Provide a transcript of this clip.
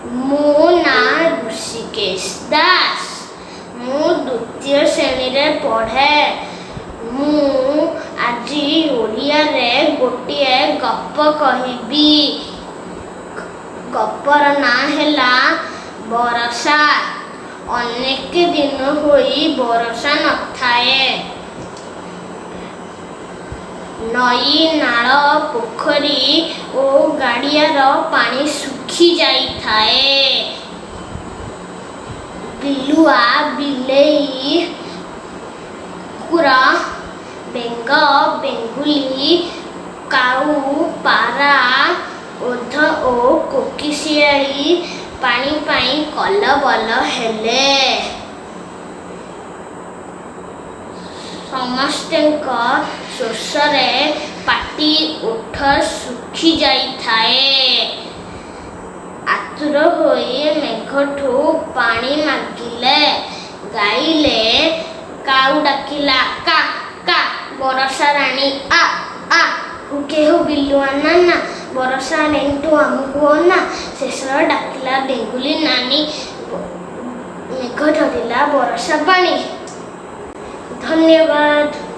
ମୋ ନାଁ ଋଷିକେଶ ଦାସ। ମୁଁ ଦ୍ୱିତୀୟ ଶ୍ରେଣୀରେ ପଢ଼େ। ମୁଁ ଆଜି ଓଡ଼ିଆରେ ଗୋଟିଏ ଗପ କହିବି। ଗପର ନାଁ ହେଲା ବରଷା। ଅନେକ ଦିନ ହୋଇ ବରଷା ନଥାଏ। ନଈ, ନାଳ, ପୋଖରୀ ଓ ଗାଡ଼ିଆର ପାଣି ଶୁଖି ଯାଇଥାଏ। ବିଲୁଆ, ବିଲେଇ, କୁକୁର, ବେଙ୍ଗ, ବେଙ୍ଗୁଲି, କାଉ, ପାରା, ଓଧ ଓ କୋକିଶିଆଳି ପାଣି ପାଇଁ କଲବଲ ହେଲେ। ସମସ୍ତଙ୍କ ଶୋଷରେ ପାଟି ଓଠ ଶୁଖି ଯାଇଥାଏ। ଆତୁର ହୋଇ ମେଘଠୁ ପାଣି ମାଗିଲେ, ଗାଇଲେ। କାଉ ଡାକିଲା କା କା, ବରଷା ରାଣୀ ଆ ଆ, ହୁକେ ହୋ ବିଲୁଆ ନାନା, ବରଷା ନେଣ୍ଟୁ ଆମକୁ ଅନା। ଶେଷରେ ଡାକିଲା ବେଙ୍ଗୁଲି ନାନୀ, ମେଘ ଧରିଲା ବରଷା ପାଣି। ଧନ୍ୟବାଦ।